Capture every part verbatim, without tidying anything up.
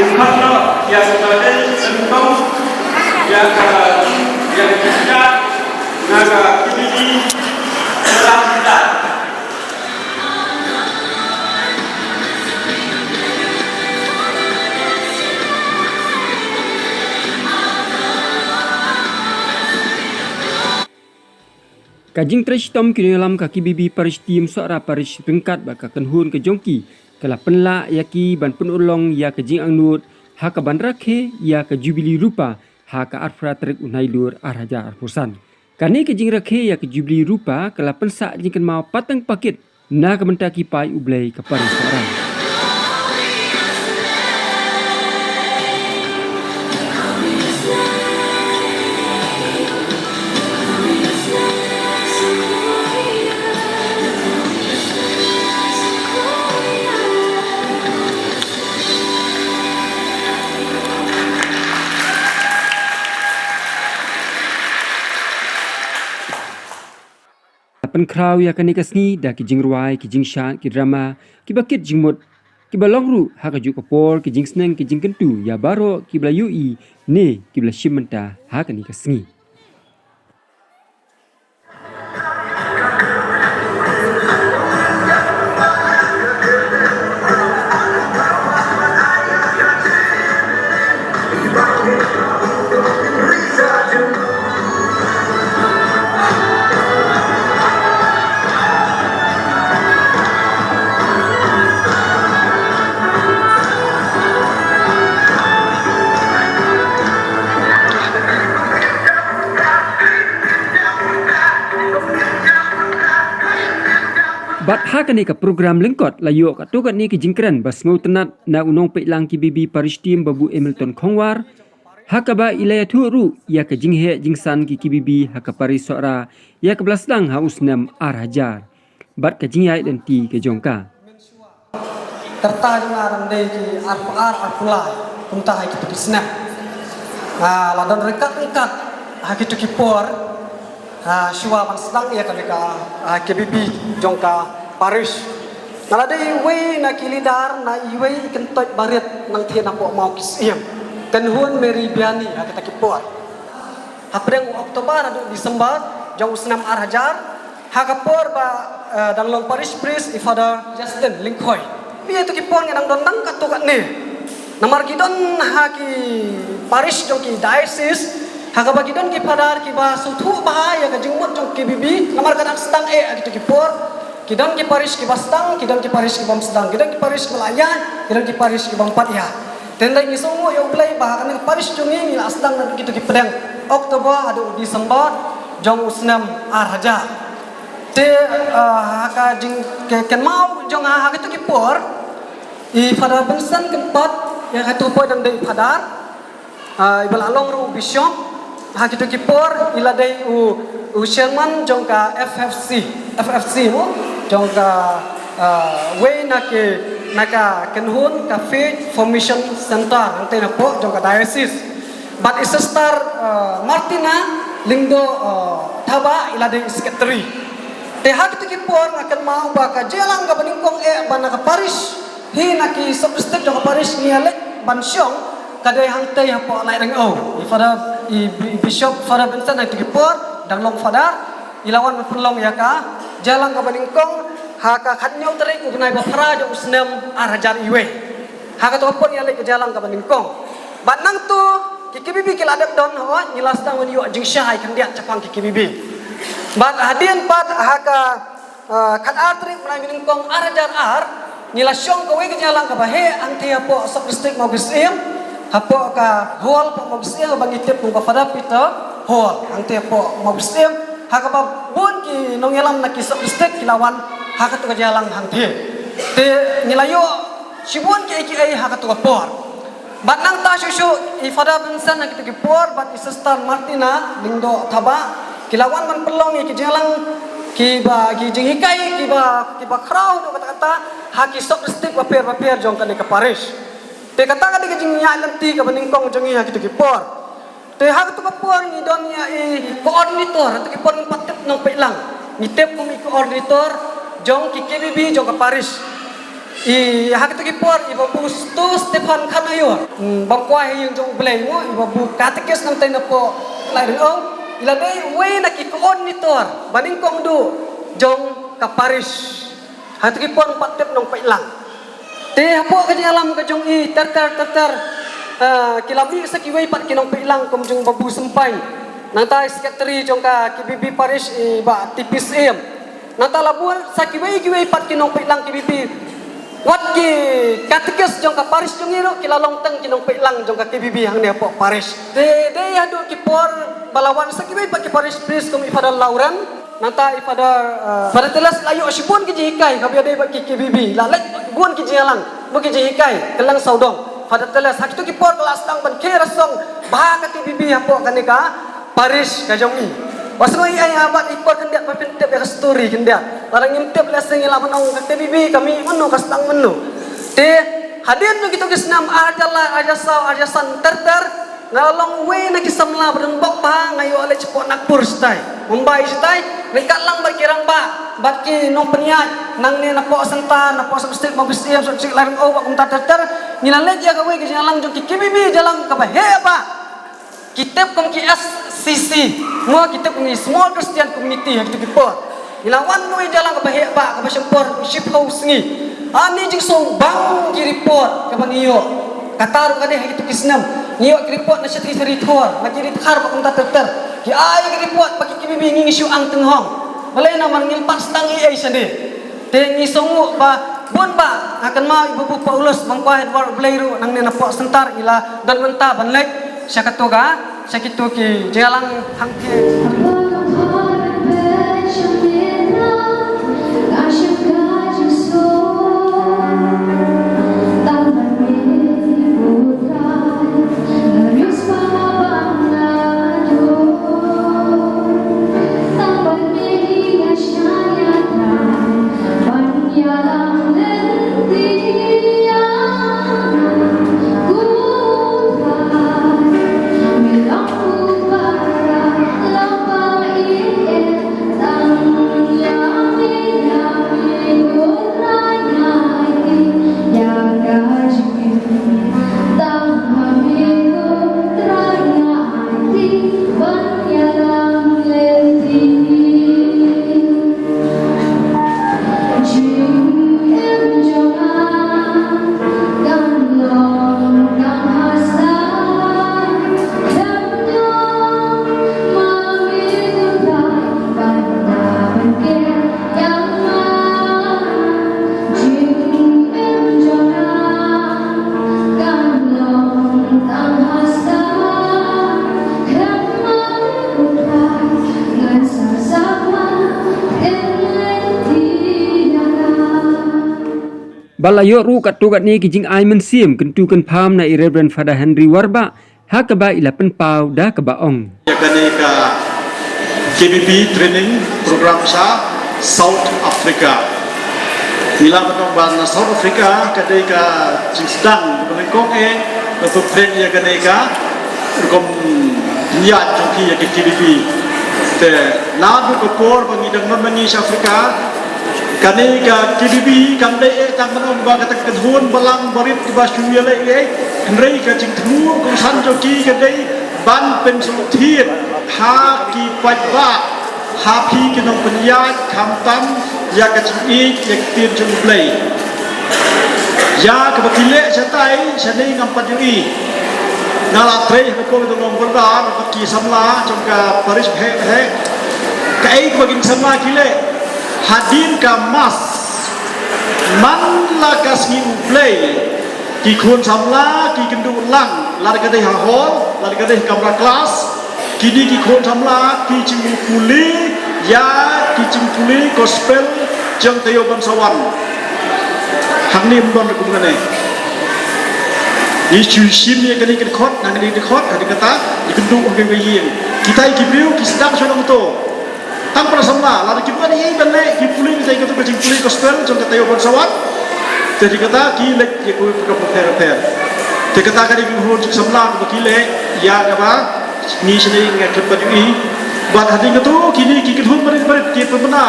Kham noh ïa ka dei sengkong ïa ka, ïa ka jingshah na ka K B B. Ka jingtrei shitom ki nongïalam ka K B B Parish Team Sohra Parish ryngkat bad ka kynhun ka jong ki ka la pynlah ïa ki ban pynurlong ïa ka jingangnud ha kaban rakhe ïa ka Jubili Rupa ha ka arphew phra tarik u Nailur ar hajar arphew san. Kane ka jingrakhe ïa ka Jubili Rupa ka la pynsah jingkynmaw pateng pakit na ka bynta ki paid U Blei ka Parish Sohra. Pynkhraw ïa kane ka sngi da ki jingrwai, ki jingshad, ki drama, kiba kit jingmut, kiba long ruh ha kajuh ka por ki jingsneng, ki jingkyntu ïa baroh kiba la ïohi ne kiba la shim bynta ha kane ka sngi. Bad ha kane ka program lyngkot la ïoh katto katne ki jingkren ba sngewtynnat na u nongpeitlang K B B Parish Team Babu Hamilton Khongwar, ha kaba i la ïathuh ruh ïa ka jingheh jingsan ki K B B ha ka Parish Sohra ïa kaba la sdang ha u snem ar hajar bad ka jingïaid lynti ka jong ka. Ka rta jong nga dang dei ki arphew ar arphew lai kumta ha kito ki snem. Nga la don ryngkat ryngkat ha kito ki por, ha, shuwa ban sdang ïa kane ka, ha, K B B jong ka parish. Nga la dei iwei na ki leader, na iwei i kyntoit barit nangthie napoh Mawkisiem, kynhun Mary Biani ha kita ki por. Hapdeng u October haduh December jong u snem ar hajar, ha ka por ba, eh, dang long parish priest i Father Justin Lyngkhoi. Ïa kito ki por ngi dang don tang katto katne. Namar ki don ha ki parish jong ki diocese, ha kaba ki don ki father kiba sngewthuh bha ïa ka jingmut jong K B B, namar ka dang sdang eh ha kito ki por. Ki don ki parish kiba sdang, ki don ki parish kibym sdang, ki don ki parish kiba la ïaid, ki don ki parish kibym pat ïaid. Te hynrei ngi sngewnguh ïa U Blei ba ha kane ka parish jong ngi ngi la sdang naduh kito ki pdeng October haduh December jong u snem ar hajar. Te, ah, ha ka jingkynmaw jong nga ha kito ki por, i Father Vincent Kynpad, ïa kato poi dang dei i Father, ah, iba la long ruh u Bishop ha kito ki por, i la dei u, u Chairman jong ka F F C, F F C mo, jong ka, ah, wei na ki, na ka kynhun ka Faith Formation Center hangtei napoh jong ka diocese. Bad i Sister, ah, Martina Lyngdoh, ah, Thabah i la dei i Secretary. Te ha kito ki por nga kynmaw ba ka jingïalang kaba nyngkong eh ba na ka parish hi na ki sub district jong ka parish ngi ïa leit ban shong ka dei hangtei hapoh Laitryngeu. I Father, i Bi-, Bishop Father Vincent ha kito ki por dang long Father, i la wan ban pynlong ïa ka jingïalang kaba nyngkong ha ka khathynñiew tarik u bnai ba phra jong u snem ar hajar iwei. Ha kato ka por ngi ïa leit ka jingïalang kaba nyngkong. Bad nangto ki K B B ki la dep don, ho, ngi la sdang ban ïoh jingshai khyndiat shaphang ki K B B. Bad hadien pat ha ka, ah, khatar tarik bnai ba nyngkong ar hajar ar, ngi la shong kawei ka jingïalang kaba heh hangtei hapoh sub district Mawkisiem, hapoh ka hall hapoh Mawkisiem ba ngi tip kum ka Father Peter Hall, hangtei hapoh Mawkisiem, ha kaba bun ki nongïalam na ki sub district ki la wan ha kato ka jingïalang hangtei. Te ngi la ïoh shibun kiei kiei ha kato ka por. Bad nangta shuh shuh i Father Vincent ha kito ki por bad i Sister Martina Lyngdoh Thabah ki la wan ban pynlong ïa ki jingïalang kiba, ki jinghikai kiba, kiba khraw haduh katta katta ha ki sub district bapher bapher jong kane ka parish. Te kata ka dei ka jingïaid lynti kaba nyngkong jong ngi ha kito ki por. Te ha kato ka por ngi don ïa i coordinator, ha kato ki por ngim pat tip nongpeitlang. Ngi tip kum i coordinator jong ki K B B jong ka parish. I ha kito ki por i Babu Stu Stephen Khanayur, mm, bang kwai ha ïing jong U Blei mo, i Babu katekis nangtai napoh Lairyngew, i la dei uwei na ki koordinator ba nyngkong duh jong ka parish. Ha kito ki por ngam pat tip nongpeit lang. Te hapoh ka jingïalam ka jong i ter ter ter ter, ah, ki la mih sa kiwei pat ki nongpeit lang kum jong Babu Sympai. Nangta i secretary jong ka K B B parish i Bah T P Syiem. Nangta la bun sa kiwei kiwei pat ki nongpeit lang K B B. Wat ki katekis jong ka parish jong ngi ruh ki la long tang ki nongpeit lang jong ka K B B hangne hapoh parish. Te dei haduh ki por ba la wan sa kiwei pat ki parish priest kum i Father Lauren. Nangta i Father, uh, Father Teles la ïoh shibun ki jinghikai, kaba ïadei bad ki K B B, la leit bun ki jingïalang, bun ki jinghikai, kylleng sawdong. Father Teles, ha kito ki por ka la sdang ban khie rasong bha ka K B B hapoh kane ka parish ka jong ngi. Wat sngew ïa, ïa bad i por khyndiat ba phin tip ïa ka story khyndiat. Lada ngim tip lehse ngi lah ban ong ka K B B ka mih mano ka sdang mano. Te hadien jong kito ki snem ar hajar lai, ar hajar saw, ar hajar san ter ter, nga la long uwei na ki samla ba donbok bha, nga ïoh leit shapoh Nagpur shatai, Mumbai shatai, ryngkat lang bad ki rangbah bad ki nongpynïaid nangne napoh Centre, napoh Sub-District, Mawbysyiem, Sub-District Lairyngew bad kumta ter ter. Ngi la leit ïa kawei ka jingïalang jong ki K B B, jingïalang kaba heh bha. Ki tip kum ki S C C, mo, ki tip kum ki Small Christian Community ha kito ki por. Ngi la wan noh ïa ka jingïalang kaba heh bha, kaba shim por shiphew sngi. Ani jingsngewbang ki report kaba ngi ïoh. Kata ruh ka dei ha kito ki snem. Ngi ïoh ki report na Shakti Sari Thor, na ki Ri Dkhar bad kumta ter ter. Ki ai ki report ba ki K B B ngi, ngi shu ang tynghong. Balei namar ngim pat sdang ei ei shane. Te ngi sngewnguh ba bun ba nga kynmaw i Babu Paulus bang kwah Edward Blei ruh nangne napoh Centre i la don mynta ban leit sha kato ka, sha kito ki jingïalang hangtei. Ba la ïoh ruh katto katne ki jingai mynsiem kyntu kynpham na i Reverend Father Henry Warbah, ha kaba i la pynpaw da kaba ong. Ïa kane ka K B B training program sha South Africa. Ngi la pynpaw ba na South Africa ka dei ka jingsdang kaba nyngkong eh, ka to train ïa kane ka rukom ïa jong ki ïa ka K B B. Te naduh ka por ba ngi dang don ma ngi sha Africa, kane ka K B B kam dei eh tang ban ong ba kata ka kynhun balang barit kiba shu ïaleh eh, hynrei ka jingthmu kongsan jong ki ka dei ban pynsngewthuh ha ki paidbah, ha phi ki nongpynïaid, khamtam ïa ka jingïeit ïa ka ktien jong U Blei. Ïa kaba ki leh shatai shane ngam pat ïohi. Nga la trei ha ka por ka long border bad ki samla jong ka parish bheh bheh. Kaei kaba ki samla ki leh hadien ka mass, man la ka sngi U Blei, ki khun samla ki kynduh lang, lada ka dei ha hall, lada ka dei ha kamra klas, kine ki khun samla ki jingpule ïa ki jingpule gospel jong ka taïew ban sa wan. Hangne ym don ruh kumne. Ngi shu shim ïa kane ka dkhot, na kane ka dkhot, hadien kata ngi kynduh ha kawei ka ïing. Kita ki briew ki sdang sha nongto. Tang para samla, lada kim don ei ei ban leh, ki pule, kita ki tu ka jingpule gospel jong ka taïew ban sa wan. Te hadien kata ki leit ïa ka pyrkhat bapher bapher. Te kata ka dei ka jingsamla kaba ki leh ïa kaba ngi shane ngi khlem pat ïohi. Bad hadien kata kine ki kynhun barit barit ki pynbna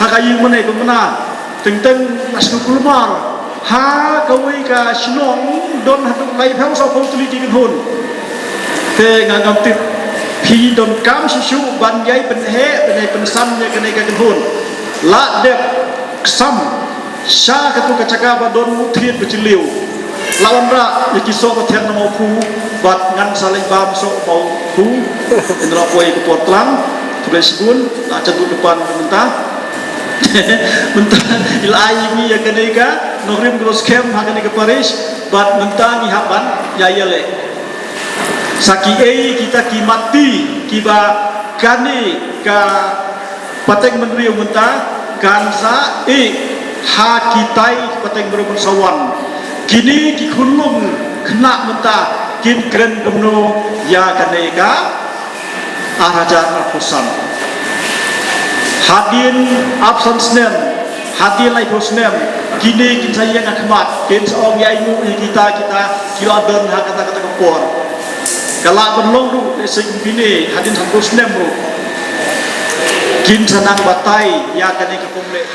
ha ka ïing mane, pynbna. Teng teng la shu kulmar. Ha kawei ka shnong don haduh laiphew saphew tylli ki kynhun. Te nga ngam tip phi donkam shisha ban ïai pynheh, ban ïai pynsan ïa kane ka kynhun. La dep ksam sha katu ka jaka ba don u thied ba jylliew. La wanrah ïa ki soh ba thiang na Mawphu bad ngan sa leit bam soh Mawphu. Ynda la poi ka por tlang, khublei shibun, la jan duk depan mynta. Mynta i la ai ïa ngi ïa kane ka nongrim kaba skhem ha kane ka parish bad mynta ngi hap ban ïa ïaleh. Sa kiei kita ki matti kiba kane ka pateng bynriew mynta kan sa ïeh ha kitai pateng bynriew ban sa wan. Kine ki khunlung khynnah mynta kin kren kumno ïa kane ka ar hajar arphew san. Hadien arphew san snem, hadien laiphew snem, kine kin sa ïeng ha khmat, kin sa ong ïa ïnguh ïa kita, kita ki la don ha kata kata ka por. Ka lah ban long ruh lehse kum kine hadien sanphew snem ruh kin sa nang batai ïa kane ka pom leh.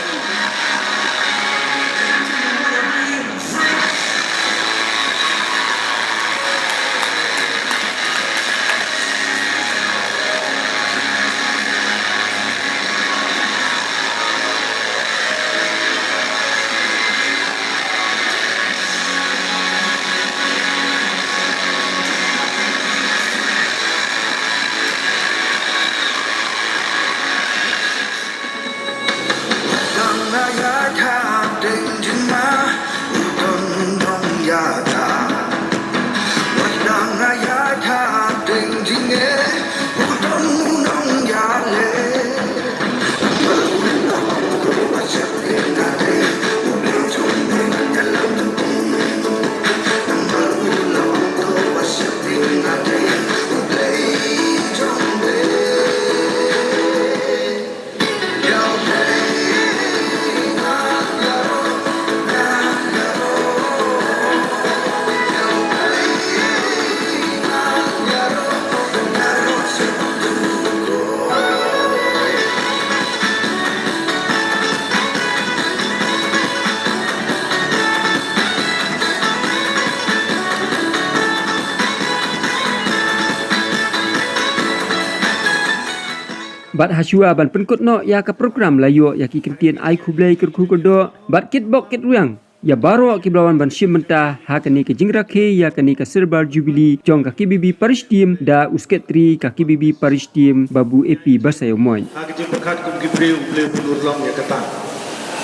Bad ha shuwa ban pynkut noh ïa ka program la ïoh ïa ki kyntien ai khublei kyrkhu kyrdoh bad kitbok kitrwiang ïa baroh kiba la wan ban shim bynta ha kane ka jingrakhe ïa kane ka Silver Jubilee jong ka K B B Parish Team da u Secretary ka K B B Parish Team Babu A P Basaiawmoit. Ha ka jingpyrkhat kum ki briew, U Blei u pynurlong ïa kata.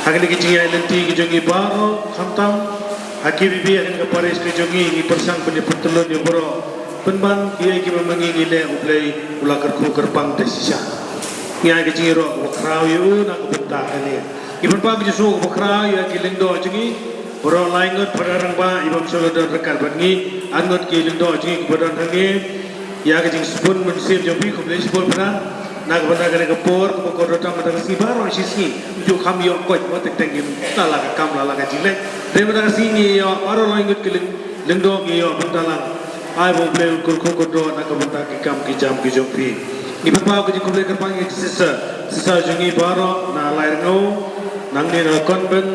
Ha kane ka jingïaid lynti ka jong ngi baroh khamtam ha K B B ha kane ka parish ka jong ngi, ngi pyrshang ban ïa pyntyllun ïa baroh. Pynban kiei kiba ma ngi ngi leh, U Blei u la kyrkhu kyrpang da shisha. Ngi ai ka jingïaroh kaba khraw ïa u na ka bynta kane. Ngi pynpaw ka jingsngew kaba khraw ïa ki lyngdoh jong ngi baroh, lai ngut phra rangbah, i bym shym la don ryngkat bad ngi. Ar ngut ki lyngdoh jong ngi kiba don hangne. Ïa ka jingsbun mynsiem jong phi, khublei shibun phra na ka bynta kane ka por kaba kordor tam mynta ka sngi baroh shi sngi. Ym ju kham ïoh koit mo, teng teng ngim la la ka kam, la la ka jingleh. Te mynta ka sngi ngi ïoh baroh lai ngut ki lyng, lyngdoh ngi ïoh bynta lang. Ai ba U Blei un kyrkhu kyrdoh na ka bynta ki kam ki jam ki jong phi. Ngi pynpaw ka jingkhublei kyrpang ïa ki sister, sister jong ngi baroh na Lairngaw, nangne na convent,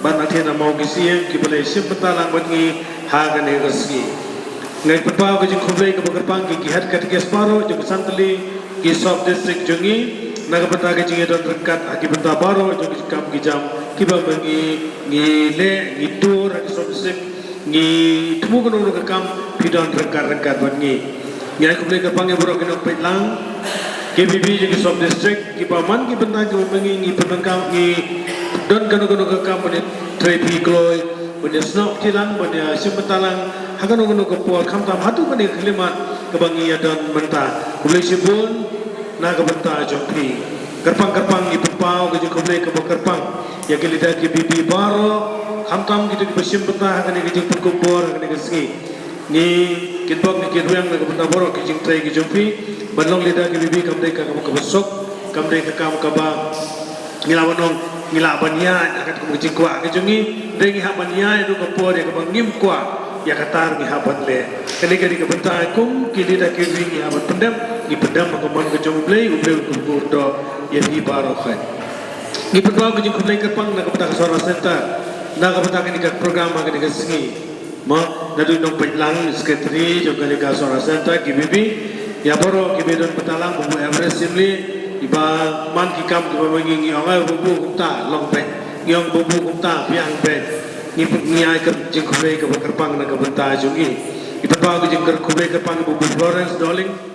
bad na thie na Mawkisiang, kiba la shim bynta lang bad ngi ha kane ka sngi. Ngi pynpaw ka jingkhublei kaba kyrpang ïa ki head catechist baroh jong ka san tylli ki sub district jong ngi na ka bynta ka jingïadon ryngkat ha ki bynta baroh jong ki kam ki jam kiba ma ngi ngi leh, ngi tur ha ki sub district. Ngi thmu kano kano ka kam phi don ryngkat ryngkat bad ngi. Ngi ai khublei kyrpang ïa baroh ki nongpeitlang K B B jong ki sub district kiba man ki bynta kiba ma ngi ngi pyndonkam, ngi don kano kano ka kam ban ïa trei phi kloi, ban ïa snoh kti lang, ban ïa shim bynta lang ha kano kano ka por, khamtam haduh kane ka khyllipmat kaba ngi ïa don mynta. Khublei shibun na ka bynta jong phi. Kyrpang kyrpang ngi pynpaw ka jingkhublei kaba kyrpang ïa ki leader K B B baroh, khamtam kito kiba shim bynta ha kane ka jingpynkup bor ha kane ka sngi. Ngi kitbok ngi kitrwiang na ka bynta baroh ki jingtrei ki jong phi. Ban long leader K B B kam dei ka kam kaba suk, kam dei ka kam kaba ngi lah ban ong ngi lah ban ïaid ha katkum ka jingkwah ka jong ngi. Dei ngi hap ban ïaid haduh ka por ïa kaba ngim kwah ïa kata ruh ngi hap ban leh. Kane ka dei ka bynta kum ki leader K B B ngi hap ban pyndep, ngi pyndep ha ka mon ka jong U Blei, U Blei un kyrkhu kyrdoh ïa phi baroh khoit. Ngi pynpaw ka jingkhublei kyrpang na ka bynta ka Sohra Center. Na ka bynta kane ka program ha kane ka sngi, mo, naduh nongpeitlang, secretary jong kane ka Sohra Center, ki B B, ïa baroh kiba don bynta lang, Babu Everest Syiemlieh, iba man ki kam kiba ma ngi, ngi ong, eh, Babu kumta long beit, ngi ong Babu kumta biang beit. Ngi, ngi ai ka jingkhublei kaba kyrpang na ka bynta jong i. I pynpaw ka jingkhublei kyrpang Babu Florence Dohling.